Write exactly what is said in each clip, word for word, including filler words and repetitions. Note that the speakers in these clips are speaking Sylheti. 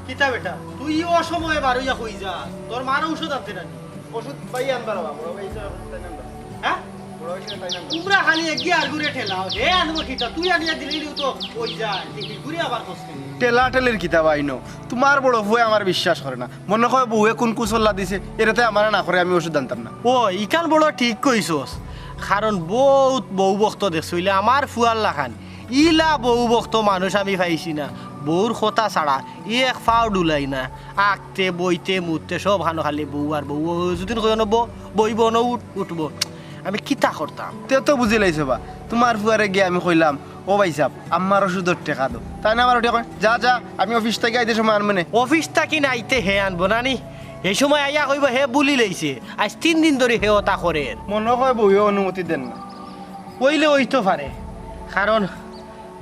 কিতা বেটা, তুই অসময়ে বারইয়া কই যাস? তোর মার ঔষধ আনতে নানি? ওষুধ ভাই আনবার বাবা, বড় ভাই হিসাবে ওষুধ তাই আনবার। হ্যাঁ? বড় ভাই হিসাবে তাই আনবার। তোমরা খালি এগিয়ে আর ঘুরে ঠেলাও, হে আনবো কিতা? তুই আনিয়া দিলেই তো ওই যায়, তুই ঘুরে আবার কষ্ট। ঠেলা ঠেলির কিতা ভাই ন? তোমার বড় ভাই আমার বিশ্বাস করে না, মনে কয় বউয়ে কোন কুসল্লা দিছে, এরাতে আমারে না করে আমি ওষুধ আনতাম না। ও, ইখান বড় ঠিক কইছস, কারণ বউত বউ ভক্ত দেখছইলে আমার ফুয়ার লাখান। ইলা বউ ভক্ত মানুষ আমি পাইছি না, বউর কথা ছাড়া এক ফাও ডুলাই না। আখতে, বইতে, মুততে সব খানো খালি বউ আর বউ। ও যুদিন কইও না বউ, বইবো না উঠ, উঠবো। আমি কিতা করতাম? তে তো বুঝিলাইছো বা, তোমার ফুয়ারে গিয়া আমি কইলাম, "ও ভাইসাব, আম্মার ওষুধর টেকা দেও।" তাইন আমারে উঠিয়া কয়, "যা, যা, আমি অফিস থাকি আইতে সময় আনমুনে।" অফিস থাকি না আইতে হে আনবো না নি? হে সময় আইয়া কইবো হে ভুলিলাইছে, আইজ তিন দিন ধরি হে অতা করের। মনো কয় বউয়ে অনুমতি দেইন না। অইলে অইতো পারে, কারণ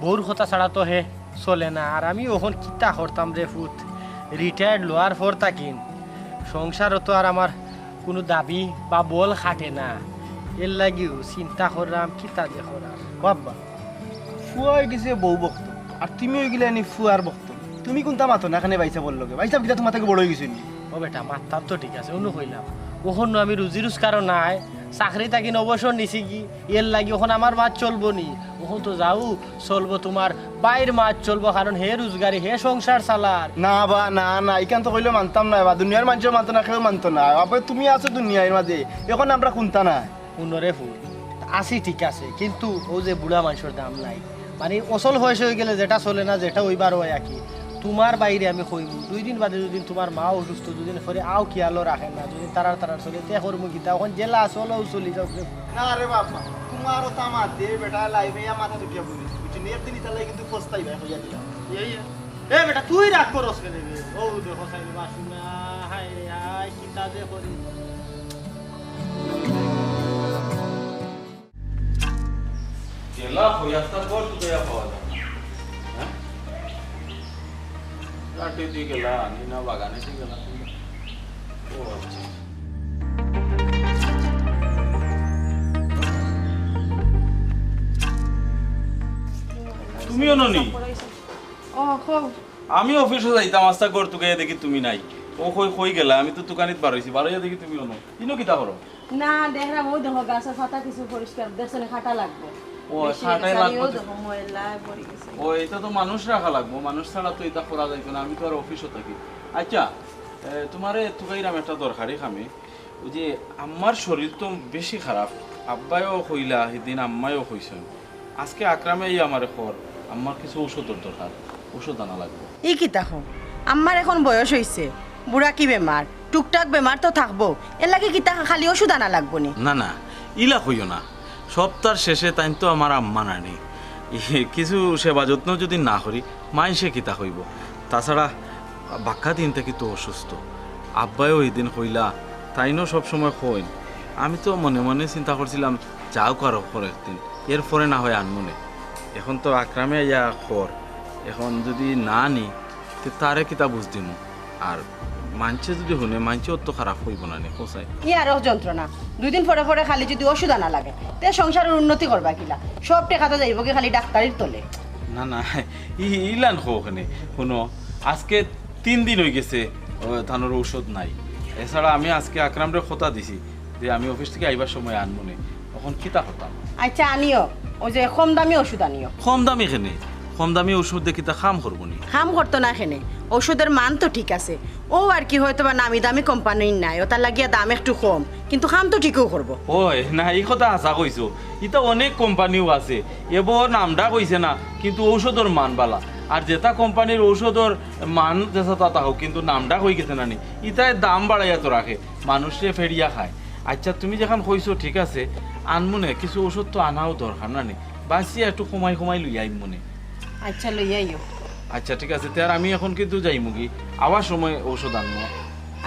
বউর কথা ছাড়া তো হে চলে না। আর আমি অখন কিতা করতাম রে ফুত, রিটায়ার্ড লওয়ার পর থাকিন সংসারো তো আর আমার কুনু দাবি বা বল খাটে না। এরলাগিউ চিন্তা কররাম কিতা যে করার। ও আব্বা, ফুয়া অইগেছে বউ ভক্ত, আর তুমি অইগেলায় নি ফুয়ার ভক্ত। তুমি কুনতা মাতো না কেনে ভাইসাবর লগে? ভাইসাব কিতা তোমার থাকি বড় অইগেছইন নি? ও বেটা, মাততাম তো ঠিক আছে, অনো কইলাম, অখনো আমি রুজি রোজগারও নাই, চাকরি থাকিন অবসর নিছি গি, এরলাগি অখন আমার মাত চলবো নি? অখন তো যাও চলবো তোমার ভাইর মাত চলবো, কারণ হে রুজগারি, হে সংসার চালার। না বা, না, না, ইখান তো কইলে মানতাম না বা, দুনিয়ার মানষেও মানতো না, কেউ মানতো না। আবে তুমি আছো দুনিয়ার মাঝে, অখন আমরা কুনতা না। হুনো রে ফুত, আছি ঠিক আছে, কিন্তু অউ যে বুড়া মানষর দাম নাই, মানে অসল বয়স অইগেলে যেটা চলে না, যেটা অইবার অয় আর কি। তোমার ভাইরে আমি কইমু, দুই দিন বাদে যুদি তোমার মা অসুস্থ, যুদি পরে আও খিয়ালও রাখে না, যুদি তারার তারার চলে, তে করমু কিতা? অখন যেলা আছো, অলাউ চলি যাও রে। না রে বাবা, তোমার অতা মাত দে, বেটা লাইফে ইয়া মাথা দুখিয়া বলি। বুঝছো নি? একদিন ইতার লাগি কিন্তু পস্তাইবায়, কইয়া দিলাম। ইয়া, ইয়া। এ বেটা, তুই রাগ করস কেনে রে? ও দেখো, সাইলে বাসু না, হায় রে হায়, কিতা যে করি। গেলা কই, আস্তা ঘর তো দেয়া পাওয়া যায় না। হ্যাঁ? কাটে দি গেলা, নি না বাগানে দি গেলা। ও আচ্ছা। তুমি অনো নি? ও, কও। আমি অফিসো যাইতাম, আস্তা ঘর তুকাইয়া দেখি তুমি নাই। ও কই, কই গেলা? আমি তো তুকানিত বারইছি, বারইয়া দেখি তুমি অনো। ইনো কিতা করো? না, দেখরাম, অউ দেখো, গাছর পাতা কিছু পরিষ্কার, দেখছো নি, কাটা লাগবো। ও, বেশি কাটাই লাগবো অউ তো। দেখো, ময়লা পড়ি গেছে। ও, ইতা তো মানুষ রাখা লাগবো, মানুষ ছাড়া তো ইতা করা যাইতো না। আমি তো আর অফিসো থাকি। আচ্ছা, এ, তোমারে তুকাইরাম একটা দরকারি কামে। অউ যে আম্মার শরীর তো বেশি খারাপ, আব্বায়ও কইলা, হিদিন আম্মায়ও কইছইন। আজকে আকরামে আইয়া আমারে কর, আম্মার কিছু ঔষধর দরকার, ঔষধ আনা লাগবো। ই কিতা কও? আম্মার অখন বয়স অইছে, বুড়া কি বেমার, টুকটাক বেমার তো থাকবো, এরলাগি কিতা খালি ঔষধ আনা লাগবো নি? না, না, ইলা কইও না। সপ্তার শেষে তাইন তো আমার আম্মা নানি। ই কিছু সেবা যত্ন যুদি না করি, মাইনষে কিতা কইবো? তাছাড়া বাক্কা দিন থাকি তো অসুস্থ। আব্বায়ও হিদিন কইলা, তাইনও সব সময় কইন। আমি তো মনে মনে চিন্তা করছিলাম, যাউক আরো কয়েকদিন, এরপরে না হয় আনমুনে। অখন তো আকরামে আইয়া কর, অখন যুদি না নি, তে তারে কিতা বুঝ দিমু? আর মাইনষে যুদি হুনে, মাইনষে অত খারাপ কইবো না নি, কও চাই। ই আরো যন্ত্রণা। দুই দিন পরে পরে খালি যুদি ঔষধ আনা লাগে, তে সংসারর উন্নতি করবা কিলা? সব টেকা তো যাইবোগি খালি ডাক্তারির তলে। না, না, ই-, ইলান কও কেনে? হুনো, আজকে তিন দিন অইগেছে, ও, তানর ঔষধ নাই। এছাড়া আমি আজকে আকরামরে কথা দিছি যে আমি অফিস থাকি আইবার সময় আনমুনে। অখন কিতা করতাম? আচ্ছা, আনিও, অউ যে কম দামি ঔষধ আনিও। কম দামি কেনে? কম দামি ঔষধ দিয়া কিতা কাম করবো নি? কাম করতো না কেনে, ঔষধর মান তো ঠিক আছে। অউ আর কি, হয়তো বা নামি দামি কোম্পানির নায়, অতার লাগিয়া দাম একটু কম, কিন্তু কাম তো ঠিকউ করবো। ওই না, ই কথা হাছা কইছো। ইতা অনেক কোম্পানিও আছে, এবো নামডাক অইছে না, কিন্তু ঔষধর মান বালা। আর যেতা কোম্পানির ঔষধর মান যেসাতা থাকউক, কিন্তু নামডাক অইগেছে না নি, ইতায় দাম বাড়াইয়া তো রাখে, মানুষরে ফেড়িয়া খায়। আচ্ছা, তুমি যেখান কইছো ঠিক আছে, আনমুনে, কিছু ঔষধ তো আনাও দরকার না নি, বাছিয়া একটু কমাই কমাই লইয়া আইমুনে। আচ্ছা, লইয়া আইও। আচ্ছা, ঠিক আছে, তে আর আমি এখন কিন্তু যাইমুগি, আওয়ার সময় ঔষধ আনমু।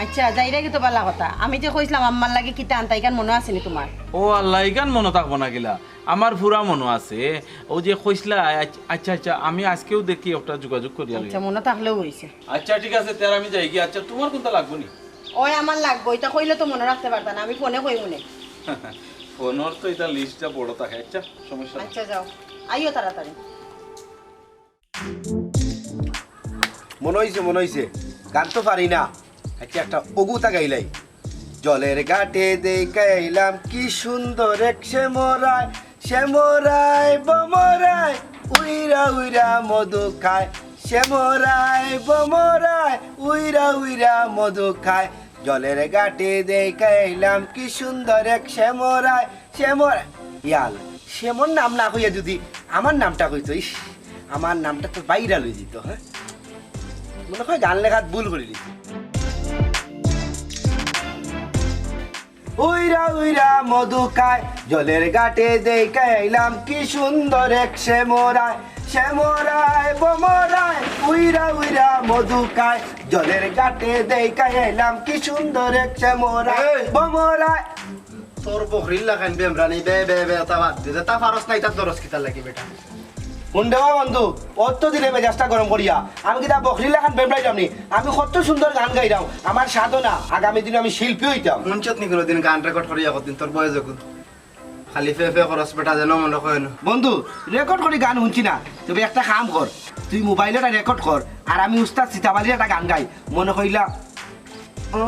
আচ্ছা, যাইরায় গি তো বালা কথা। আমি যে কইছলাম আম্মার লাগি কিতা আনতা, ইখান মনো আছে নি তুমার? ও আল্লাহ, ইখান মনো থাকবো না কিলা? আমার পুরা মনো আছে। অউ যে কইছলা, আচ্ছা, আচ্ছা, আচ্ছা, আমি আইজকেউ দেখি একটা যোগাযোগ করিয়া লই। আচ্ছা, মনো থাকলেউ অইছে। আচ্ছা, ঠিক আছে, তে আর আমি যাইগি। আচ্ছা, তুমার কুনটা লাগবো নি? ওই আমার লাগবো, ইতা কইলে তো মনো রাখতে পারতা না, আমি ফোনে কইমুনে। ফোনর তো ইতা লিস্টটা বড় থাকে। আচ্ছা, সমস্যা নাই। আচ্ছা, যাও, আইও তাড়াতাড়ি। মনো অইছে, মনো অইছে, গান তো পারি না। আচ্ছা, একটা অগুতা গাইলাই। জলের ঘাটে দেখাইলাম কি সুন্দর এক শ্যামরায়, শ্যামরায় বমরায় উইরা উইরা মধু খায়, শ্যামরায় বমরায় উইরা উইরা মধু খায়। জলের ঘাটে দেখাইলাম কি সুন্দর এক শ্যামরায়, শ্যামরায়। ইয়াল, শ্যামর নাম না কইয়া যুদি আমার নামটা কইতো, ইস, আমার নামটা তো ভাইরাল অইযিতো, হ্যাঁ? মনো অয় গান লেখাত ভুল করিলিছি। উইরা উইরা মধু খায়, জলের ঘাটে দেখাইলাম কি সুন্দর এক শ্যামরায়, শ্যামরায় বমরায় উইরা উইরা মধু খায়, জলের ঘাটে দেখাইলাম কি সুন্দর এক শ্যামরায়, এই! বমরায়। তোর বকরির লাখান বেমরানি বে বে বে তা বাদ দে, তা পারস না, ইতার দরস কিতার লাগি বেটা? হুন দেবা বন্ধু, অত দিনে মেজাজটা গরম করিয়া আমি কিতা বকরির লাখান বেমরাইলাম নি? আমি কত সুন্দর গান গাইরাম, আমার সাধনা, আগামী দিনে আমি শিল্পী অইতাম। হুনছত নি কুনুদিন গান রেকর্ড করিয়া কতদিন তোর বয়স যখন? খালি ফে ফে করস বেটা, যেন মনো অয় না। বন্ধু, রেকর্ড করি গান হুনছি না, তবে একটা কাম কর, তুই মোবাইলো একটা রেকর্ড কর, আর আমি উস্তাদ সিতাব আলির একটা গান গাই, মনো কইলা ও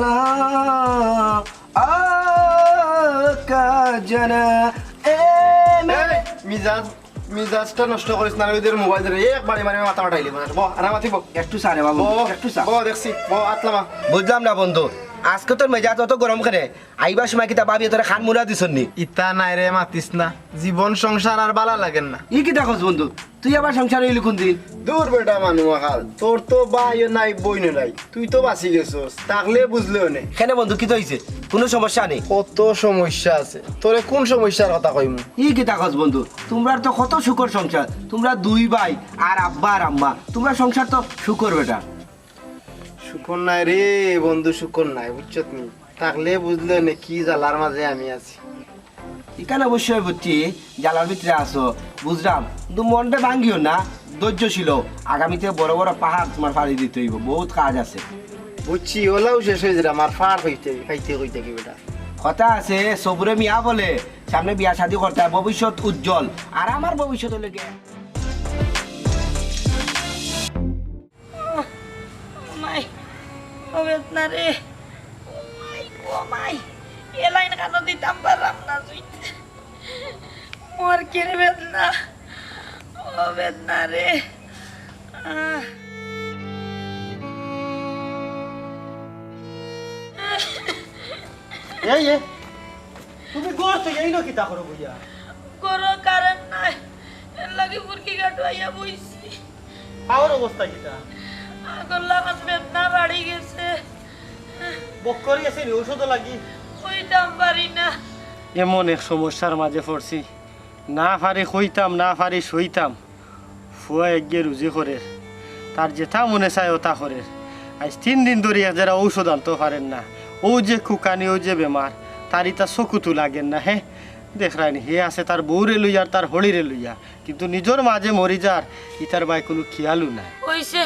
লা, আ কা জানা, এ মে- এই, মিজাজ, মিজাজটা নষ্ট করিস না, ওদের মোবাইল ধরে একবারে মানে মাথা ফাটাইলি, মানে, বহ, আরাম আছি, বহ। একটু চা রে বাবু, বহ, একটু চা। বহ, দেখছি, বহ, আতলামা। বুঝলাম না বন্ধু, আইজকে তোর মেজাজ অত গরম কেনে? আইবার সময় কিতা ভাবিয়ে তোরে কান মুড়া দিছইন নি? ইতা নায় রে, মাতিস না, জীবন সংসার আর বালা লাগের না। ই কিতা কস বন্ধু, তুই আবার সংসার অইলি কুনদিন? দূর বেটা মানু আহাল, তোর তো ভাইও নাই, বইনও নাই, তুই তো বাঁচি গেছস, থাকলে বুঝলে অনে। কেনে বন্ধু, কিতা অইছে? কুনু সমস্যা নি? কত সমস্যা আছে, তোরে কুন সমস্যার কথা কইমু? ই কিতা কস বন্ধু, তুমরার তো কত সুখর সংসার, তুমরা দুই ভাই আর আব্বা আর আম্মা, তুমরার সংসার তো সুখর বেটা। সুখর নায় রে বন্ধু, সুখর নায়, বুঝছত নি? থাকলে বুঝলে অনে কি জ্বালার মাঝে আমি আছি। ইখান অবশ্যই বুঝছি, জ্বালার ভিতরে আছো, বুঝলাম, কিন্তু মনটা ভাঙ্গিও না, ধৈর্যশীল অও। আগামীতে বড় বড় পাহাড় তুমার ফাড়ি দিতে অইবো, বউত কাজ আছে। বুঝছি, অলাউ শেষ অইযার, আমার ফাড় অইতে, খাইতে কইতে কি বেটা? কথা আছে, সবুরে মিয়া বলে, সামনে বিয়া শাদি করতে অয়, ভবিষ্যৎ উজ্জ্বল, আর আমার ভবিষ্যৎ অইলো গিয়া ও মাই, ও বেদনা রে। ও মাই, ও মাই। এ লাইন কানো দিতাম পারলাম না, জুইতে। মোর কি রে বেদনা? ও বেদনা রে। আহ। এই, এ, তুমি ঘর তো এই না কিতা করো বইয়া? ঘরো কারেন্ট নাই, এর লাগি মুরগি ঘাটো আইয়া বইছি। পাওর অবস্থা কিতা? আগর লাখান বেদনা বাড়ি গেছে। বক্কর গেছে নি ঔষধ লাগি? কইতাম পারি না। এমন এক সমস্যার মাঝে পড়ছি, না পারি কইতাম, না পারি সইতাম। ফুয়া একগে রুজি করের, তার যেতা মনে চায় অতা করের। আইজ তিন দিন ধরি এক জেরা ঔষধ আনতো পারের না। অউ যে কুকানি, অউ যে বেমার, তার ইতা চকুতু লাগের না। হে দেখরায়নি, হে আছে তার বউরে লইয়া আর তার হড়িরে লইয়া, কিন্তু নিজর মা যে মরি যার, ইতার বায় কুনু খিয়ালউ নাই। অইছে,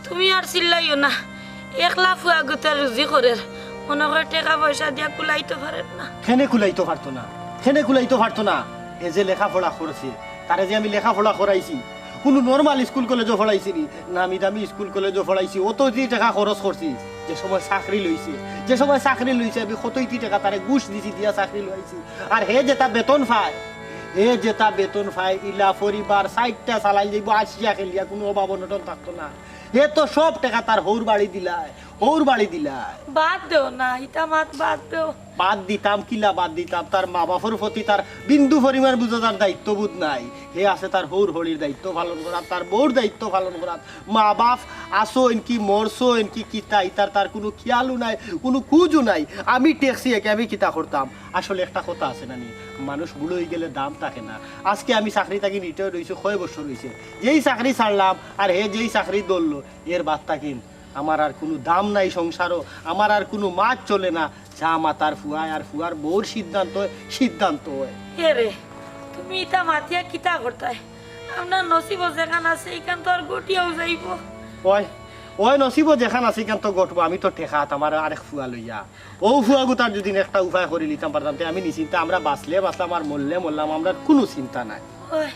তুমি আর চিল্লাইও না। একলা ফুয়া গুতা রুজি করের, মনো কয় টেকা পয়সা দিয়া কুলাইতো পারের না। কেনে কুলাইতো পারতো না? কেনে কুলাইতো পারতো না? হে যে লেখাপড়া করছে, তারে যে আমি লেখাপড়া করাইছি, কুনু নরমাল স্কুল কলেজো পড়াইছি নি, নামি দামি স্কুল কলেজো পড়াইছি, অতইতি টেকা খরচ করছি। যে সময় চাকরি লইছে, যে সময় চাকরি লইছে, আমি কতইতি টেকা তারে ঘুষ দিছি, দিয়া চাকরি লইছি। আর হে যেতা বেতন পায়, হে যেতা বেতন পায়, ইলা পরিবার চাইরটা চালাই যাইবো, হাসিয়া খেলিয়া, কুনু অভাব অনটন থাকতো না। হে তো সব টেকা তার হউর বাড়ি দিলায়। হউর বাড়ি দিলায়। বাদ দেও না, ইতা মাত বাদ দেও। বাদ দিতাম, কিলা বাদ দিতাম? তার মা বাপর প্রতি তার বিন্দু পরিমাণ বুঝা তার দায়িত্ববোধ নাই। হে আছে তার হউর হড়ির দায়িত্ব পালন করাত, তার বউর দায়িত্ব পালন করাত। মা বাপ আছইন কি মরছইন কি কিতা, ইতার তার কুনু খিয়ালও নাই, কুনু খুঁজও নাই। আমি ঠেকছি একে, আমি কিতা করতাম? আসলে একটা কথা আছে না নি, মানুষ বুড়া অইগেলে দাম থাকে না। আজকে আমি চাকরি থাকি retired অইছি, কয় বছর অইছে, যেই চাকরি ছাড়লাম আর হে যেই চাকরি ধরলো, এর বাদ থাকি আমার আর কুনু দাম নাই সংসারো, আমার আর কুনু মাত চলে না। যা মাতার ফুয়ায় আর ফুয়ার বউর সিদ্ধান্ত অয়, সিদ্ধান্ত অয়। এরে, তুমি ইতা মাতিয়া কিতা করতায়? আমরার নসিবো যেখান আছে, ইখান তো আর ঘটিয়াউ যাইবো। অয়, অয় নসিবো যেখান আছে, ইখান তো ঘটবো। আমি তো ঠেকাত আমার আরেক ফুয়া লইয়া। অউ ফুয়াগুতার যদি একটা উপায় করি লিতাম পারতাম, তে আমি নিশ্চিন্তা, আমরা বাঁচলে বাঁচলাম আর মরলে মরলাম, আমরার কুনু চিন্তা নাই। অয়,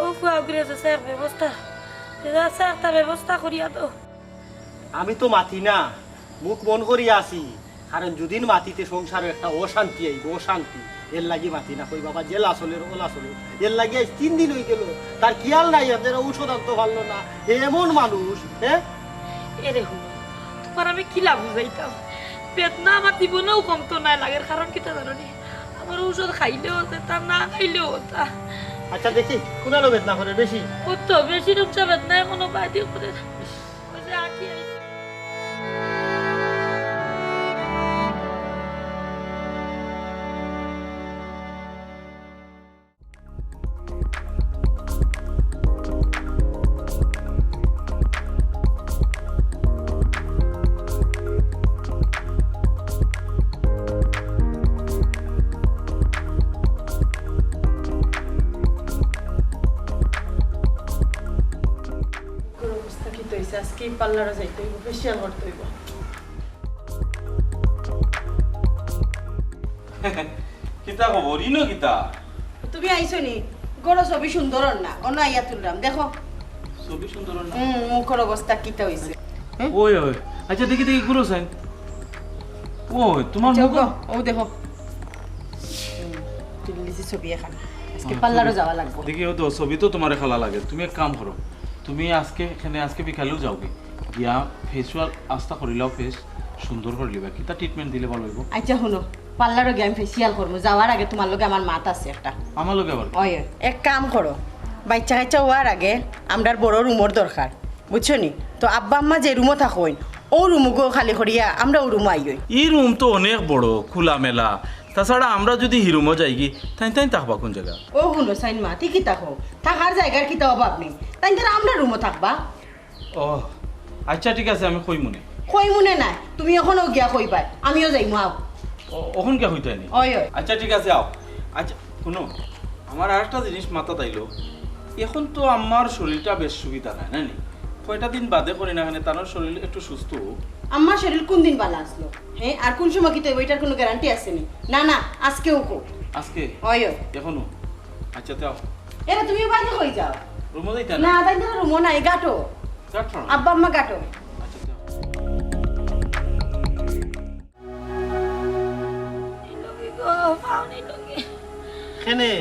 অউ ফুয়াগুরে যে চাচায় এক ব্যবস্থা, যে চাচায় একটা ব্যবস্থা করিয়া দেও। আমি তো মাতি না, মুখ বন্ধ করিয়া আছি, কারণ যুদিন মাতি তে সংসারো একটা অশান্তি আইবো, অশান্তি। এর লাগি মাতি না, কই বাবা, যেলা চলের, অলা চলের। এর লাগি আইজ তিন দিন অইগেলো, তার খিয়াল নাই, এর ঔষধ আনতো পারলো না। এ এমন মানুষ, হ্যাঁ? এরে হুনো, তুমার আমি কিলা বুঝাইতাম? বেদনা আমার জীবনেও কমতো নায় লাগের, কারণ কিতা জানো নি? আমার ঔষধ খাইলেও অতা, না খাইলেও অতা। আচ্ছা, দেখি, কুনানো বেদনা করে বেশি? অতো বেশি রুমসা বেদনা এখনো বাইদি করে। ওই যে আঁকি আইছে। অবস্থা কিতা অইছে? আজকে পার্লারো যাইতে অইবো, ফেশিয়াল করতে অইবো। কিতা খবর? ইনো কিতা? তুমি আইছো নি? ঘরো ছবি সুন্দর অর না, অনো আইয়া তুলরাম, দেখো। ছবি সুন্দর অর না? হুম, মুখর অবস্থা কিতা অইছে? ওই, ওই। আচ্ছা, দেখি, দেখি, ঘুরো চাইন। ওই, তুমার আচ্ছা, মুখ ওগো, অউ দেখো। হুম, তুলি লিছি ছবি এখান। আজকে আচ্ছা, পার্লারো যাওয়া লাগবো। দেখি, অউ তো ছবি তো তুমারে খালা লাগে। তুমি এক কাম করো, তুমি আজকে এখানে, আজকে বিকালেউ যাওগি। গিয়া ফেশিয়াল আস্তা করিলাও, ফেস সুন্দর করিলিবা। কিতা ট্রিটমেন্ট দিলে ভালা অইবো? আচ্ছা, হুনো, পার্লারো গিয়া আমি ফেশিয়াল করমু, যাওয়ার আগে তুমার লগে আমার মাত আছে একটা। আমার লগে আবার? ওই, ওই, এক কাম করো, বাইচ্চা কাইচ্চা অওয়ার আগে আমরার বড় রুমর দরকার, বুঝছো নি? তো আব্বা আম্মা যে রুমো থাকইন, অউ রুমগু খালি করিয়া আমরা অউ রুমো আইয়াই। ই রুম তো অনেক বড়, খোলামেলা। তাছাড়া আমরা যুদি হি রুমো যাইগি, তাইন তাইন থাকবা কুন জাগাত? ও হুনো চাইন মা, ঠিকই থাকো, থাকার জাগার কিতা অভাব নাই, তাইন তারা আমরার রুমো থাকবা। ও, আচ্ছা, ঠিক আছে, আমি কইমুনে। কইমুনে নায়, তুমি অখনউ গিয়া কইবায়, আমিও যাইমু, আও। ও, অখন গিয়া কইতায় নি? ওই, ওই। আচ্ছা, ঠিক আছে, আও। আচ্ছা, হুনো, আমার আরেকটা জিনিস মাথাত আইলো, অখন তো আম্মার শরীরটা বেশ সুবিধা নাই, না নি? কয়টা দিন বাদে করি না কেনে, তান শরীর একটু সুস্থ অউক। আম্মার শরীর কুন দিন ভালা আছলো? হ্যাঁ, আর কুন সময় কিতা অইবো, ইটার কুনু গ্যারান্টি আছে নি? না, না, আজকেউ কও। আজকে? ওই, ওই। অখনউ? আচ্ছা, তে আও। এরে, তুমি বাইরে কই যাও? রুমো যাইতা না? না, তাইন তারা রুমো নাই, গাটো। গাটো না? আব্বা আম্মা গাটো। আচ্ছা, তে আও। নিলগি গো, পাও নিলগি। কেনে?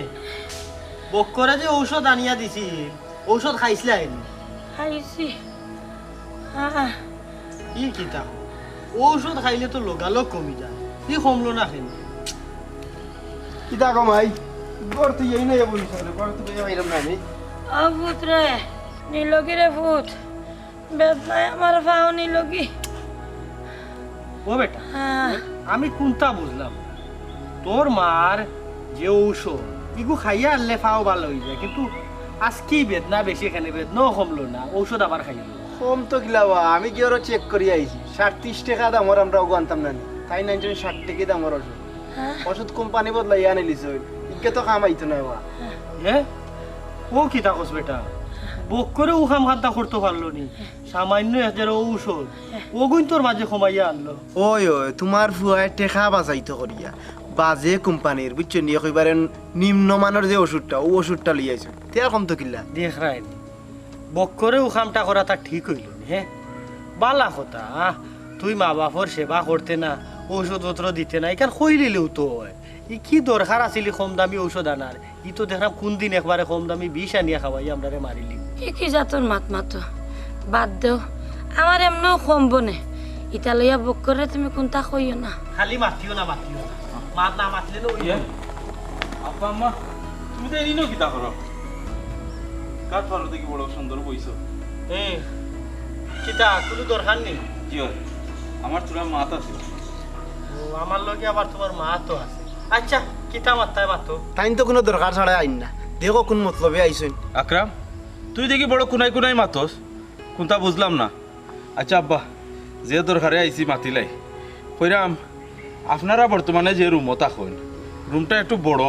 বক্করে যে ঔষধ আনিয়া দিছি, ঔষধ খাইছলায় নি? খাইছি। হ্যাঁ। ই কিতা? ঔষধ খাইলে তো লগালগ কমি যায়। ই কমলো না কেনে? কিতা কমাই? ঘর তো এই নাই বলি সামনে, ঘর তো এই বাইরাম না আমি। ও পুত রে, নিলগি রে পুত, বেদনায় আমার পাও নিলগি। ও বেটা, হ্যাঁ। আমি কুনতা বুঝলাম না। তোর মার যে ঔষধ, ইগু খাইয়া আনলে পাও ভালা অইযায়, কিন্তু আজকেই বেদনা বেশি, কেনে বেদনাও কমলো না, ঔষধ আবার খাইলো। কম তো কিলা বা, আমি গিয়া আরো চেক করি আইছি। ষাট ত্রিশ টেকা দামর আমরা অগু আনতাম না নি, তাইন আনছইন ষাট টেকা দামর ঔষধ। হ্যাঁ? ঔষধ কোম্পানি বদলাইয়া আনিলিছইন, ইগু তো কাম আইতো নায় বা। হ্যাঁ? ও কিতা কস বেটা? বক্করে অউ কাম কান্তা করতো পারলো নি? সামান্য এক জেরা ঔষধ, অগুইন তোর মাঝে কমাইয়া আনলো। ওই, ওই, তুমার ফুয়ায় টেকা বাচাইতো করিয়া বাজে কোম্পানির, বুঝছো নি, একেবারে নিম্নমানর যে ঔষধটা, অউ ঔষধটা লইয়া আইছো। তে আর কমতো কিলা? দেখরায়নি, বক্করে অউ কামটা করা তার ঠিক অইলো নি, হে? ভালা কথা, আহ, তুই মা বাপর সেবা করতে না, ঔষধপত্র দিতে না, ইখান কইলিলেউ তো অয়। ই কি দরকার আছিল ই কম দামি ঔষধ আনার? ই তো দেখরাম কুনদিন একবারে কম দামি বিষ আনিয়া খাওয়াইয়া আমরারে মারিলি। ই কি জাতর মাত মাতো? বাদ দেও, আমার এমনেও কমবো নে। ইতা লইয়া বক্কররে তুমি কুন্তা কইও না। খালি মাতিও না, মাতিও না। মাত না মাতলে না অইবো। ইয়ে? আব্বা আম্মা, তুমি তো এরিনো কিতা করো? কার ফারো দেখি বড় সুন্দর বইছো। এ, কিতা, কুনু দরকার নি? জি অয়, আমার থুড়া মাত আছিল। ও, আমার লগে আবার তুমার মাতও আছে। আইচ্ছা, কিতা মাততায় মাতো। তাইন তো কুনু দরকার ছাড়া আইন না। দেখো কুন মতলবে আইছইন। আকরাম, তুই দেখি বড় কুনাই কুনাই মাতস, কুন্তা বুঝলাম না। আইচ্ছা আব্বা, যে দরকারে আইছি মাতিলাই। কইরাম, আপনারা বর্তমানে যে রুমো থাকইন, রুমটা একটু বড়,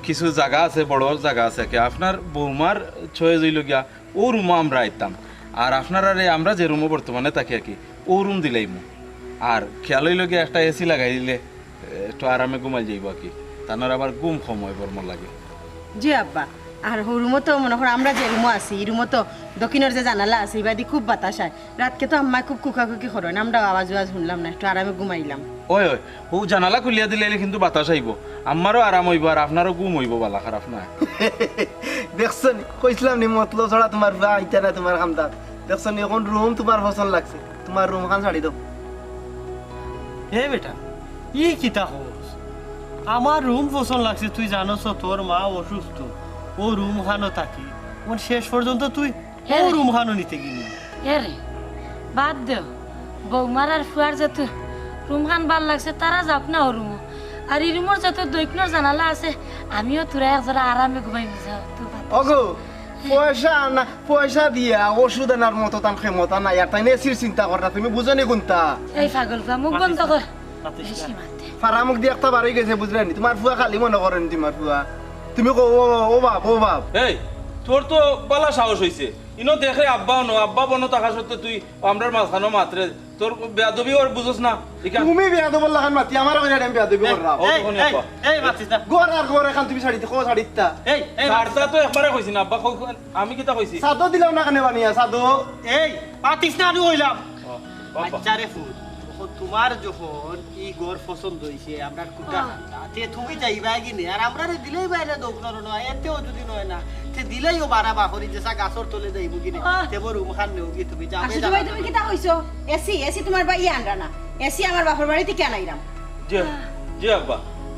কিছু জাগা আছে, বড় জাগা আছে। কে আপনার বৌমার choice অইলো গিয়া অউ রুমো আমরা আইতাম। আর আপনারারে আমরা যে রুমো বর্তমানে থাকি আর কি, অউ রুম দিলাইমু। আর খেয়াল অইলো গিয়া একটা এসি লাগাই দিলে একটু আরামে ঘুমাইল যাইবো আর কি। তানর আবার ঘুম কম অয় বর্মর লাগি। জি আব্বা, আর হউ রুমো তো মনো করো আমরা যে রুমো আছি, ই রুমো তো দক্ষিণর যে জানালা আছে, ইবাদি খুব বাতাস আয়। রাতকে তো আম্মায় খুব কুকাকুকি করইন, আমরাও আওয়াজ উওয়াজ হুনলাম না, একটু আরামে ঘুমাইলাম। ওই, ওই, অউ জানালা খুলিয়া দিলে কিন্তু বাতাস আইবো, আম্মারও আরাম অইবো আর আপনারও ঘুম অইবো, বালা খারাপ না। দেখছো নি, কইছিলাম নি মতলব ছাড়া তুমার ফুয়া আইতা না তুমার কান্দাত। দেখছো নি, অখন রুম তুমার পছন্দ লাগছে, তুমার রুম খান ছাড়ি দেও। এ বেটা, ই কিতা কস? আমার রুম পছন্দ লাগছে, তুই জানোস তো তোর মা অসুস্থ, অউ রুম খানো থাকি। অখন শেষ পর্যন্ত তুই অউ রুম খানো নিতে গেলি। এরে, বাদ দেও, বৌমার আর ফুয়ার যত রুম খান ভালা লাগছে, তারা যাউক না অউ রুমো। আর ই রুমর যত দক্ষিণর জানালা আছে, আমিও থুড়া এক জরা আরামে ঘুমাইমু, যাও, তো বাদ দেও। ওগো, পয়সা না, পয়সা দিয়া ওষুধ আনার মতো তান ক্ষমতা নাই, আর তাইন এসির চিন্তা কররা, তুমি বুঝো নি কুন্তা? এই পাগল ফুয়া, মুখ বন্ধ কর। বেশি মাতে। ফারা মুখ দি একটা বার অই গেছে, বুঝরায় নি? তুমার ফুয়া খালি মনো করইন তুমার ফুয়া। তুমি কও, "ও, ও বাপ, ও বাপ।" এই, তোর তো বালা সাহস অইছে। ইনো দেখরে আব্বা অনো, আব্বা বনো থাকা সত্ত্বে তুই আমরার মাঝখানো মাতরে। তোর বেয়াদবি অর বুঝোস না। ইখান তুমি বেয়াদবর লাখান মাতি, আমারে কইরায় আমি বেয়াদবি কররাম। ও, এই, তখন এই, আব্বা। এই, মাতিস না। ঘর আর ঘর এখান তুমি ছাড়িতে, কও ছাড়িতা। এই, এই, ছাড়তা তো একবারে কইছি না, আব্বা, কও, আমি কিতা কইছি? সাদো দিলাম না কেনে বানিয়া, সাদো? এই, মাতিস না, আমি কইলাম। ও, বাবা। আচ্ছা রে ফুত, অখন তুমার যখন ই ঘর পছন্দ অইছে, আমরার কুটা আহ। খান্তা, তে তুমি যাইবায় কিনে, আর আমরারে দিলাইবায় রে দোকানো নয়, এতেও যদি নয় না, তে দিলাইও বারা বাকরি যেসা গাছর তলে যাইবো কিনে, আহ। তে বড় রুম খান নেও কি তুমি যাবে আশ্চর্য জানো ভাই, না। তুমি কিতা কইছো? এসি, এসি তুমার ভাইয়ে আনরা না, এসি আমার বাপর বাড়িত কিয়া আনাইরাম? জি, জি আব্বা,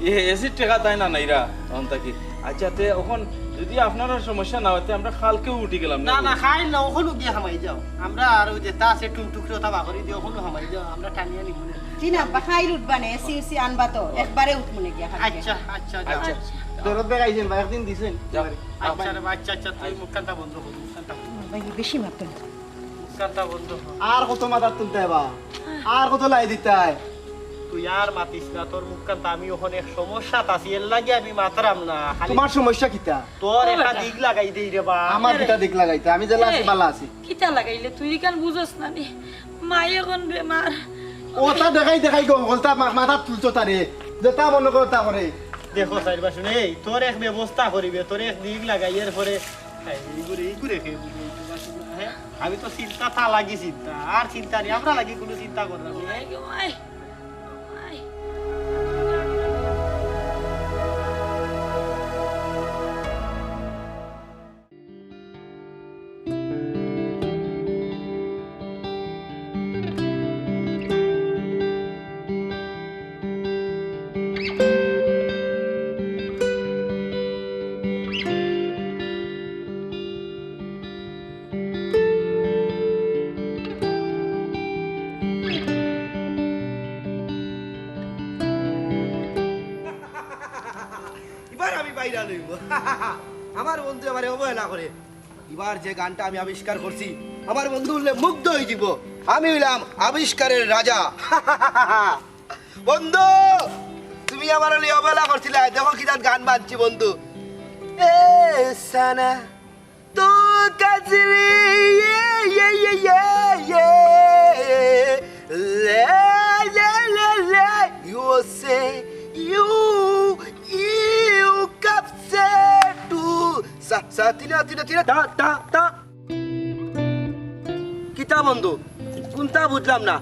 এ এসির টেকা তাইন আনাইরা, অন থাকি। আচ্ছা, তে অখন যদি আপনারার সমস্যা না অয়, তে আমরা কাইলকেউ উঠি গেলাম না, না, না, কাইল না, অখনউ গিয়া হামাই যাও। আমরা আর অউ যেতা আছে টুকটুকরে অতা বাকরি দিও, অখনউ হামাই যাও, আমরা টানিয়া নিমু নে। জি না, আব্বা, কাইল উঠবা নে, এসি উসি আনবা তো, একবারে উঠমু নে গিয়া কাইলকে। আচ্ছা, আচ্ছা, আচ্ছা। আচ্ছা। দরদ দেখাইছইন বা, একদিন দিছইন। যাও। আচ্ছা রে বা, আচ্ছা, আচ্ছা, তুই মুখখানটা বন্ধ কর, মুখখানটা বন্ধ কর। ভাই, বেশি মাতইন। মুখখানটা বন্ধ কর। আর কত মাথাত তুলতায় বা? আর কত লাই দিতায়? তুই আর মাতিস না, তোর মুখখানতা আমি অখন এক সমস্যাত আছি, এরলাগি আমি মাতরাম না। খালি তুমার সমস্যা কিতা? তোর একটা দিক লাগাই দেই রে বা। আমার কিতা দিক লাগাইতে? আমি যেলা আছি, এ, বালা আছি। কিতা লাগাইলে তুই ইখান বুঝস না নি? মাই অখন বেমার। অতা দেখাই দেখাই গো, হকলতা মা-, মাথাত তুলছো তারে। যেতা মনো করে অতা করে। দেখো, চাইর বাসুন, এই, তোর এক ব্যবস্থা করিবে, তোর এক দিক লাগাই, এরপরে, এই, এই করে, এই করে খেয়ে বুঝবে, এই তো বাসুন, হ্যাঁ? আমি তো চিন্তা, তা লাগি চিন্তা, আর চিন্তা নি, আমরা লাগি কুনু চিন্তা কররাম নি। ইবার আমি বাইরা লইব। আমার বন্ধু আমারে অবহেলা করে। ইবার যে গানটা আমি আবিষ্কার করছি, আমার বন্ধু হুনলে মুগ্ধ অই যিবো। আমি অইলাম আবিষ্কারের রাজা। বন্ধু, তুমি আমারে লইয়া অবহেলা করছিলায়, দেখো কিতা গান বানছি বন্ধু। এ সানা, তো কাজরি, ইয়ে, ইয়ে, ইয়ে, ইয়ে, ইয়ে। লে, লে, লে, লে, ইউ সে, ইউ, ইউ কাপ সে টু। সা, সা, তিনা, তিনা, তিনা, তা, তা, তা। কিতা বন্ধু, কুনতা বুঝলাম না।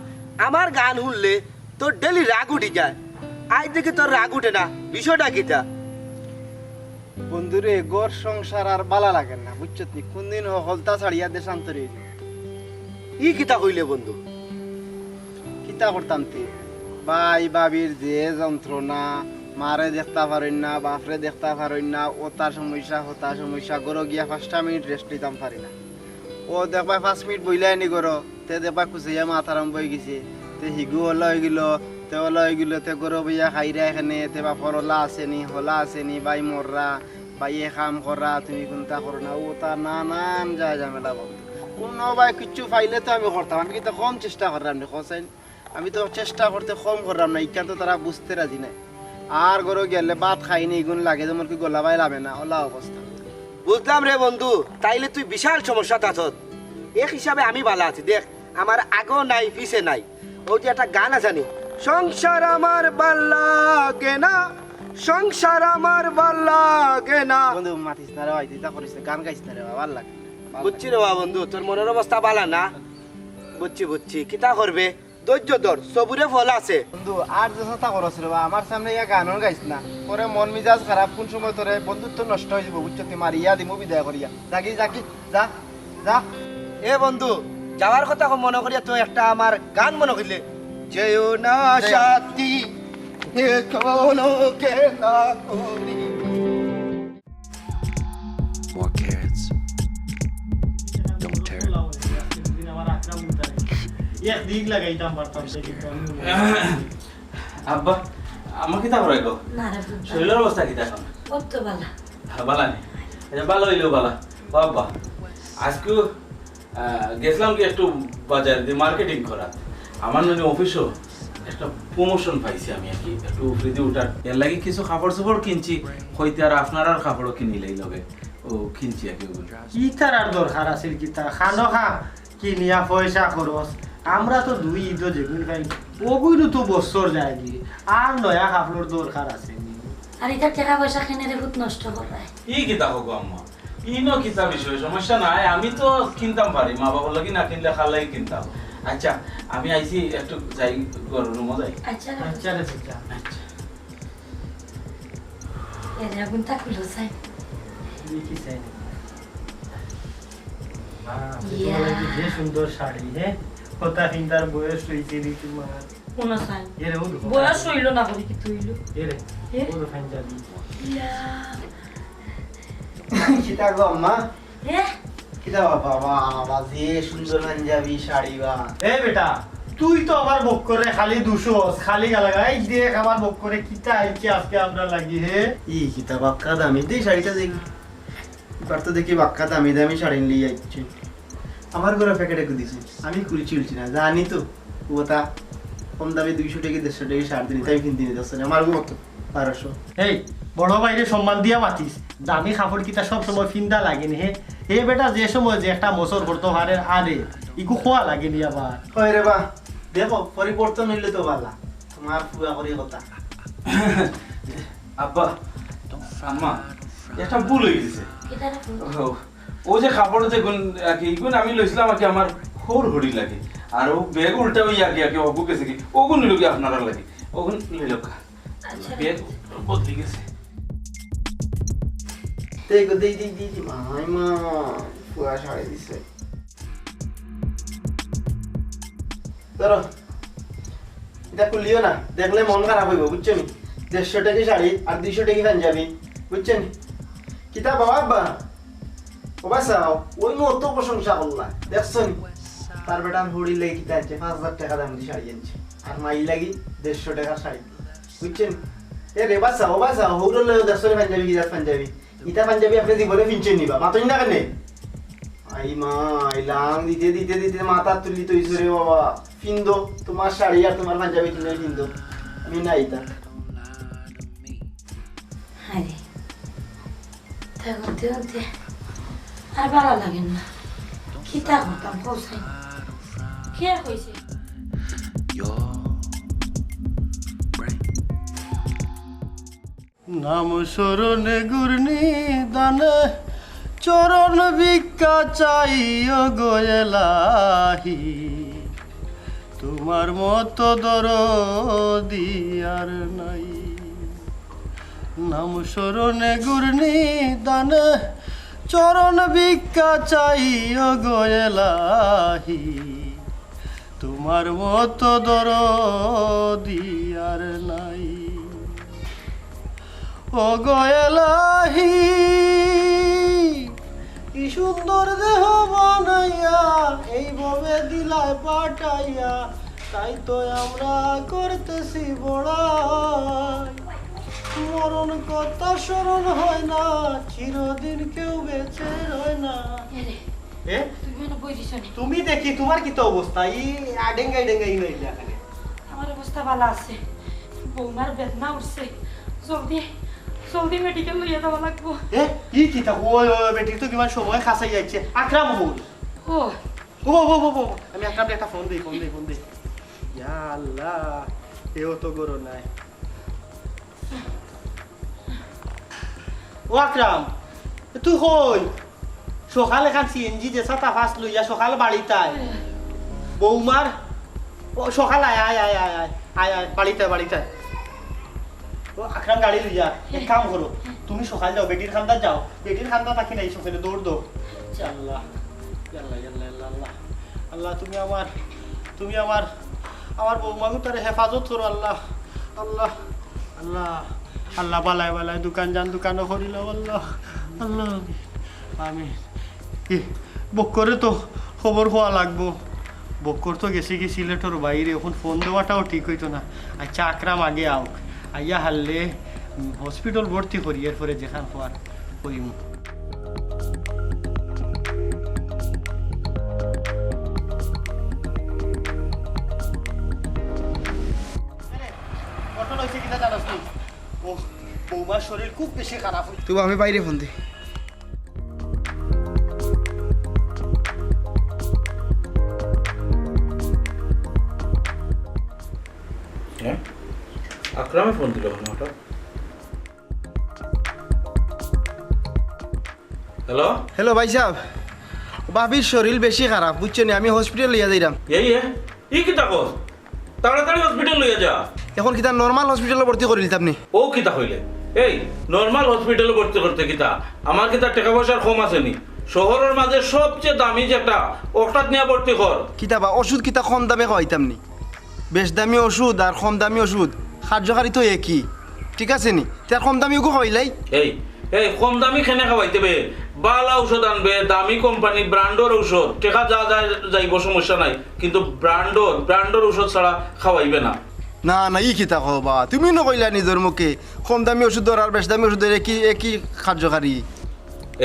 আমার গান হুনলে তোর ডেইলি রাগ উঠি যায়, আইজ দেখি তোর রাগ উঠে না, বিষয়টা কিতা? বন্ধুরে, ঘর সংসার আর বালা লাগের না, বুঝছত নি? কুনদিন হকলতা ছাড়িয়া দেশান্তরি অইযিমু। ই কিতা কইলে বন্ধু? কিতা করতাম তে? ভাই ভাবির যে যন্ত্রণা, মারে দেখতা পারইন না, বাপরে দেখতা পারইন না, অতা সমস্যা, হতা সমস্যা, ঘরো গিয়া পাঁচটা মিনিট রেস্ট লইতাম পারি না। অউ দেখবায় পাঁচ মিনিট বইলায়নি ঘরো, তে দেখবায় কুচাইয়া মাত আরম্ভ অইগেছে। তে হিগু অলা অইগেলো, তে অলা অইগেলো, তে ঘরো বইয়া খাইরা এখানে, তে বাপর অলা আছেনি, হলা আছেনি, ভাই মররা, ভাইয়ে কাম কররা, তুমি কুন্তা করো না, অতা নানান যায় ঝামেলা বন্ধু। কুনু ভাই কিচ্ছু পাইলে তো আমি করতাম, আমি কিতা কম চেষ্টা কররাম নি, কও চাইন? আমি তো চেষ্টা করতে কম কররাম না, ইখান তো তারা বুঝতে রাজি নায়। আর ঘরো গেলে ভাত খাইনি, ইগুন লাগে যেমন কি গলা বায় লামে না, অলা অবস্থা। বুঝলাম রে বন্ধু, তাইলে তুই বিশাল সমস্যাত আছত। এক হিসাবে আমি ভালা আছি, দেখ, আমার আগেও নাই, পিছে নাই। অউ যে একটা গান আছে নি, "সংসার আমার ভালা লাগে না, সংসার আমার ভালা লাগে না।" বন্ধু, মাতিস না রে ভাই, তুই তা করিস না, গান গাইস না রে ভাই, ভালা লাগে না। বুঝছি রে বা বন্ধু, তোর মনর অবস্থা ভালা না। বুঝছি, বুঝছি, কিতা করবে? ধৈর্য ধর, সবুরে ফল আছে। বন্ধু, আর যে চেষ্টা করস রে বা, আমার সামনে ইয়া গানও গাইস না। পরে মন মিজাজ খারাপ, কুন সময় তোরে বন্ধুত্ব নষ্ট অইযিবো, বুঝছো? তুই মারিয়া দিমু বিদায় করিয়া। যাগি, যাগি, যা, যা। এ বন্ধু, যাওয়ার কথা মনো করিয়া তো একটা আমার গান মনো করিলে, "যেও না সাথী, এখনো খেলা করি।" More carrots. Don't tear it. একদিক লাগাইতাম পারতাম, সে কিন্তু আমি আব্বা, আম্মা কিতা করে গো? না রে পুত। শরীরর অবস্থা কিতা এখন? অত ভালা। হ্যাঁ, ভালা নি? আচ্ছা, ভালা অইলেও ভালা। ও আব্বা, আইজকু, আহ, গেছলাম কি একটু বাজার দি মার্কেটিং করাত। আমার মানে অফিসো একটা প্রমোশন পাইছি আমি আর কি, একটু উপরেদি উঠার। এর লাগি কিছু কাপড় চোপড় কিনছি, কইতে আর আপনারার কাপড়ও কিনিলাই লগে। ও কিনছি আর কি ওগুলো। ইতার আর দরকার আছিল কিতা? খানো খা, কিনিয়া পয়সা খরচ। আমরা তো দুই ইদো যেগুন পাই, ওগুলো তো বছর যায়গি। আর নয়া কাপড়র দরকার আছে নি? আর ইতার টেকা পয়সা কেনে রে পুত নষ্ট কররায়? ই কিতা কও গো আম্মা? ইনো কিতা বিষয়? সমস্যা নাই, আমি তো কিনতাম পারি, মা বাবার লাগি না কিনলে কার লাগি কিনতাম? আচ্ছা, আমি আইছি, একটু যাই, ঘরর রুমো যাই। আচ্ছা, আচ্ছা রে, আচ্ছা। আচ্ছা। এরে আগুন তা খুলো চাই। দেখি চাই। বাহ, ইয়া। তোমার লাগি যে সুন্দর শাড়ি, হ্যাঁ? কথা চিন্তার বয়স অইছে রে তোমার। কোন চাই? এরে, ও দেখো। বয়স অইলো না করি কিতা অইলো? এরে, এ? ও দেখো, পাঞ্জাবি। ইয়া। কিতা গো আম্মা? এ? কিতা বাবা, বাবা, বাবা, যে সুন্দর পাঞ্জাবি, শাড়ি বা। এ বেটা, তুই তো আমার বক্করে খালি দুষস, খালি গালাগাল। এই দেখ আমার বক্করে কিতা আইছে আজকে আমরার লাগি, হে? ই কিতা বাক্কা দামি, দে শাড়িটা দেখি। এবার তো দেখি বাক্কা দামি দামি শাড়ি লইয়া আইছে। আমার ঘরে প্যাকেটে কু দিছে, আমি খুলছি উলছি না, জানি তো। ও তা কম দামি দুইশো টেকা, দেড়শো টেকা শাড়ি দিন, তাই কিনতে নিতে আসছে না, আমার ঘরে তো বারোশো। এই, বড় ভাইরে সম্মান দিয়া মাতিস। দামি কাপড় কিতা সব সময় ফিন্দা লাগে নি, হে? এ বেটা, যে সময় যে একটা মসর করতো পারে, আরে, ইগু খোয়া লাগে নি আবার। হয় রে বা, দেখো, পরিবর্তন অইলে তো ভালা। তোমার পুয়া করি কথা। আব্বা, আম্মা, একটা ভুল অই গেছে। কিতা রে ভুল? ও, ও যে কাপড় যেগুন, আর কি, ইগুন আমি লইছিলাম আর কি আমার হউর হড়ি লাগে। আর ও ব্যাগ উল্টা অইয়া আর কি, আর কি, অগু গেছে কি, ওগুন লইল কি আপনারার লাগি? ওগুন লইল কা? আচ্ছা। ব্যাগ বদলি গেছে। দেই গো, দেই, দেই, দেই, দেই, মাই মা, পুয়া শাড়ি দিছে। ধরো, ইটা খুলিও না, দেখলে মন খারাপ অইবো, বুঝছো নি? দেড়শো টেকা শাড়ি আর দুইশো টেকা পাঞ্জাবি, বুঝছো নি? কিতা বাবা আব্বা? ও বা চাও, ওই নু অত প্রশংসা করলা, দেখছো নি? তার বেটার হড়ির লাগি কিতা আনছে, পাঁচ হাজার টেকা দাম দি শাড়ি আনছে, আর মাইর লাগি দেড়শো টেকার শাড়ি, বুঝছো নি? এ রে বা চাও, ও বা চাও, হউরর লাগি দেখছো নি পাঞ্জাবি, কি জাত পাঞ্জাবি? ইতা পাঞ্জাবি আপনে জীবনে ফিনছইন নি বা, মাতইন না কেনে? আই মা, আই লাং দিতে দিতে দিতে মাথা তুলি তৈছো রে বাবা। ফিন্দো, তোমার শাড়ি আর তোমার পাঞ্জাবি তুমি ফিন্দো। আমি না ইতা। আরে, তা করতে করতে আর ভালা লাগে না। কিতা করতাম, কও চাই? কে কইছে? নাম স্মরণে গুরনি দানে চরণ ভিক্ষা চাইও গো এলাহি, তোমার মতো দরদি আর নাই। নাম স্মরণে গুরনি দানে চরণ ভিক্ষা চাইও গো এলাহি, তোমার মতো দরদি আর নাই। ও গো এলাহি, কি সুন্দর দেহ বানাইয়া, এই ভবে দিলায় পাঠাইয়া, তাই তো আমরা করতেছি বড়াই। মরণ কথা স্মরণ হয় না, চিরদিন কেউ বেঁচে রয় না। এ রে, এ? তুমি মানে বই দিছো নি? তুমি দেখি, তোমার কিতা অবস্থা? ই আডেঙ্গাই ডেঙ্গাই নইলে এখানে। আমার অবস্থা ভালা আছে, বৌমার বেদনা উঠছে, জলদি, জলদি মেডিকেল লইয়া যাওয়া লাগবো। এ? ই কিতা? ওই, ওই, ওই, বেটির তো কিমান সময় খাসাই যাচ্ছে। আকরাম হল। ও। ও, ও, ও, ও, আমি আকরামরে একটা ফোন দেই, ফোন দেই, ফোন দেই। ইয়া আল্লাহ, এও তো গরো নাই। ও আকরাম, তুই কই? সকাল এখান সিএনজি যে সাতা ফাস লইয়া সকাল বাড়িত আয়। বৌমার, ও সকাল আয়, আয়, আয়, আয়, আয়, আয়, আয়, বাড়িত আয়, বাড়িত আয়। ও আকরাম গাড়ি লইয়া, এক কাম করো, তুমি সকাল যাও, বেটির খান্দাত যাও, বেটির খান্দা থাকি নাই সকালে দৌড় দাও। আল্লাহ, আল্লাহ, আল্লাহ, আল্লাহ, আল্লাহ। আল্লাহ, তুমি আমার, তুমি আমার, আমার বৌমাগুতারে হেফাজত করো, আল্লাহ, আল্লাহ, আল্লাহ, আল্লাহ, বালায় বালায় দোকান যান, দোকানও করিল, আল্লাহ, আল্লাহ, আমি, আমি, ই, বক্করে তো খবর হওয়া লাগবো। বক্কর তো গেছে কি সিলেটর বাইরে, এখন ফোন দেওয়াটাও ঠিক হইতো না। আচ্ছা, আকরাম আগে আউক, আইয়া হারলে, উম, হসপিটাল ভর্তি করি, এরপরে যেখান হওয়ার করিমু। ঘটনা হইছে কিতা জানোস নি? ও, বৌমার শরীর খুব বেশি খারাপ হইছে। তুই আমি বাইরে ফোন দে। হ্যাঁ? আকরামে ফোন দিল কেন হঠাৎ? হ্যালো? হ্যালো ভাই সাহেব, ভাবির শরীর বেশি খারাপ, বুঝছো নি? আমি হসপিটাল লইয়া যাইরাম। এই, এ? ই কিতা কস? তাড়াতাড়ি হসপিটাল লইয়া যা। এখন কিতা নরমাল হসপিটালো ভর্তি করি নিতাম নি? ও কিতা কইলে? এই, নরমাল হসপিটালো ভর্তি করতে কিতা? আমার কিতা টেকা পয়সার কম আছে নি? শহরর মাঝে সবচেয়ে দামি যেটা, ওটাত নিয়া ভর্তি কর। কিতা বা, ওষুধ কিতা কম দামে খাওয়াইতাম নি? বেশ দামি ওষুধ আর কম দামি ওষুধ কার্যকারী তো একই, ঠিক আছে নি? তে আর কম দামি ওগু খাওয়াইলাই। এই, এই, কম দামি কেনে খাওয়াইতে বে? বালা ঔষধ আনবে, দামি কোম্পানি, ব্র্যান্ডর ঔষধ, টেকা যা যায় যাইব, সমস্যা নাই, কিন্তু ব্র্যান্ডর, ব্র্যান্ডর ঔষধ ছাড়া খাওয়াইবে না। না, না, ই কিতা কও বা? তুমি নু কইলা নিজর মুখে, কম দামি ওষুধর আর বেশ দামি ওষুধর একই, একই কার্যকারী।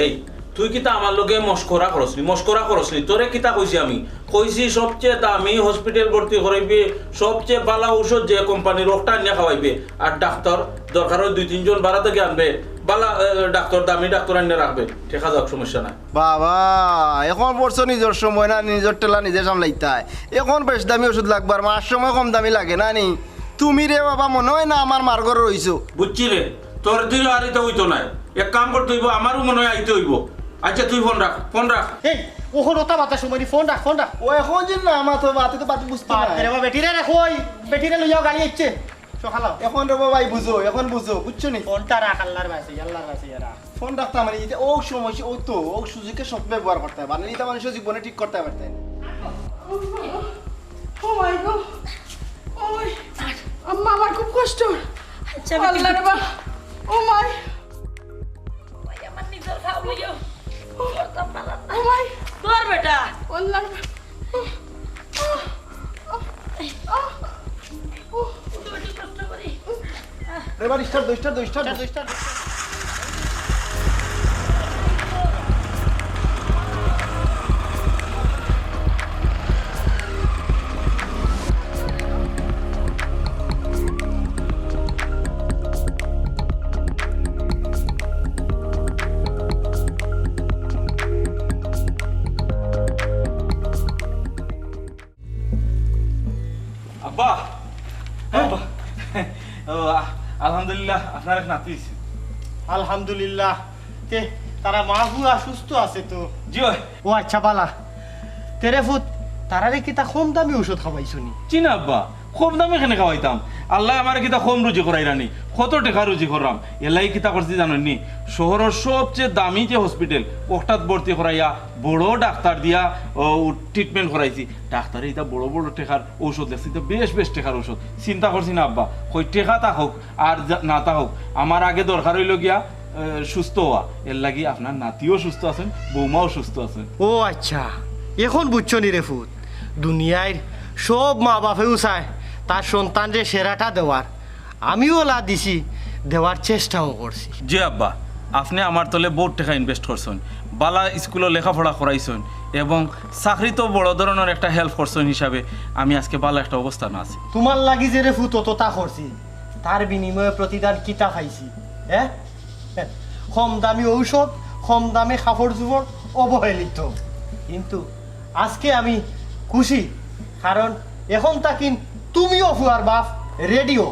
এই, তুই কিতা আমার লগে মস্করা করস নি? মস্করা করস নি? তোরে কিতা কইছি আমি? কইছি সবচেয়ে দামি হসপিটাল ভর্তি করাইবে, সবচেয়ে বালা ঔষধ যে কোম্পানির, ওটা আনিয়া খাওয়াইবে। আর ডাক্তার দরকার হয় দুই তিনজন বারা থাকি আনবে, বালা, এ, ডাক্তার, দামি ডাক্তার আনিয়া রাখবে। টেকা যাউক, সমস্যা নাই। বাবা, এখন পড়ছো নিজর সময় না, নিজর ঠেলা নিজে সামলাইতায়। এখন বেশ দামি ওষুধ লাগবো, আর মার সময় কম দামি লাগে না নি? তুমি রে বাবা, মনে হয় না আমার মার ঘরে রইছো। বুঝছি রে, তোর দিলে আর ইতা হইতো নায়। এক কাম করতে হইব, আমারও মনে হয় আইতে হইব। আচ্ছা, তুই ফোন রাখ, ফোন রাখ। এই, ওখন ওটা বাতাস সময় নি, ফোন রাখ, ফোন রাখ। ও এখন যে না, আমার তো বাতে তো বাতে বুঝতে বাপ নাই। রে বাবা, বেটিরে রে, কই? বেটিরে লইয়াও গাড়ি আইছে। সকালাও। এখন রে বাবা, ভাই বুঝো, এখন বুঝো, বুঝছো নি? ফোনটা রাখ, আল্লাহর বাসে, আল্লাহর বাসে, রাখ। ফোন রাখতাম মানে, এই যে ও সময়, ও তো, ও সুযোগে সৎ ব্যবহার করতে হয়। মানে, এটা মানুষের জীবনে ঠিক করতে পারতে না। ও মাই গো, ওই, আম্মা, আমার খুব কষ্ট। আচ্ছা, আমি আল্লাহ রে বাবা, ও মাই। ওই আমার নিজের খাও লইও। করতাম পারলাম না। ও মাই। ধর বেটা। আল্লাহ রে বাবা। ও, ও, ও। উঠো, উঠো, কষ্ট করি। রেবার, স্টার্ট দে, স্টার্ট দে, স্টার্ট দে। স্টার্ট দে, স্টার্ট দে। আব্বা, হ্যাঁ? আব্বা। ও, আ-, আলহামদুলিল্লাহ, আপনার এক নাতি হইছে। আলহামদুলিল্লাহ। তে, তারা মা ফুয়া সুস্থ আছে তো? জি অয়। ও আচ্ছা, বালা। তে রে ফুত, তারারে কিতা কম দামি ঔষধ খাওয়াইছো নি? জি না আব্বা, কম দামে কেনে খাওয়াইতাম? আল্লায় আমারে কিতা কম রুজি করাইরা নি? কত টেকা রুজি কররাম। এরলাগি কিতা করছি জানইন নি? শহরর সবচেয়ে দামি যে হসপিটাল, অটাত ভর্তি করাইয়া বড় ডাক্তার দিয়া, ও, ট্রিটমেন্ট করাইছি। ডাক্তারে ইতা বড় বড় টেকার ঔষধ লেখছে, ইতা বেশ বেশ টেকার ঔষধ। চিন্তা করছি না আব্বা, কই টেকা থাকউক আর যা-, না থাকউক, আমার আগে দরকার অইলো গিয়া, এ, সুস্থ অওয়া। এরলাগি আপনার নাতিও সুস্থ আছইন, বৌমাও সুস্থ আছইন। ও আইচ্ছা, এখন বুঝছো নি রে ফুত, দুনিয়ার সব মা বাপেউ চায় তার সন্তানরে সেরাটা দেওয়ার। আমিও অলা দিছি, দেওয়ার চেষ্টাও করছি। জি আব্বা, আপনে আমার তলে বউত টেকা ইনভেস্ট করছইন, বালা স্কুলো লেখাপড়া করাইছইন এবং চাকরিত বড় ধরনর একটা হেল্প করছইন হিসাবে আমি আজকে বালা একটা অবস্থানো আছি। তুমার লাগি যে রে ফুত অততা করছি, তার বিনিময়ে প্রতিদান কিতা পাইছি? হ্যাঁ, কম দামি ঔষধ, কম দামে কাপড় চোপড়, অবহেলিত। কিন্তু আজকে আমি খুশি, কারণ এখন থাকিন তুমিও ফুয়ার বাপ রেডিও।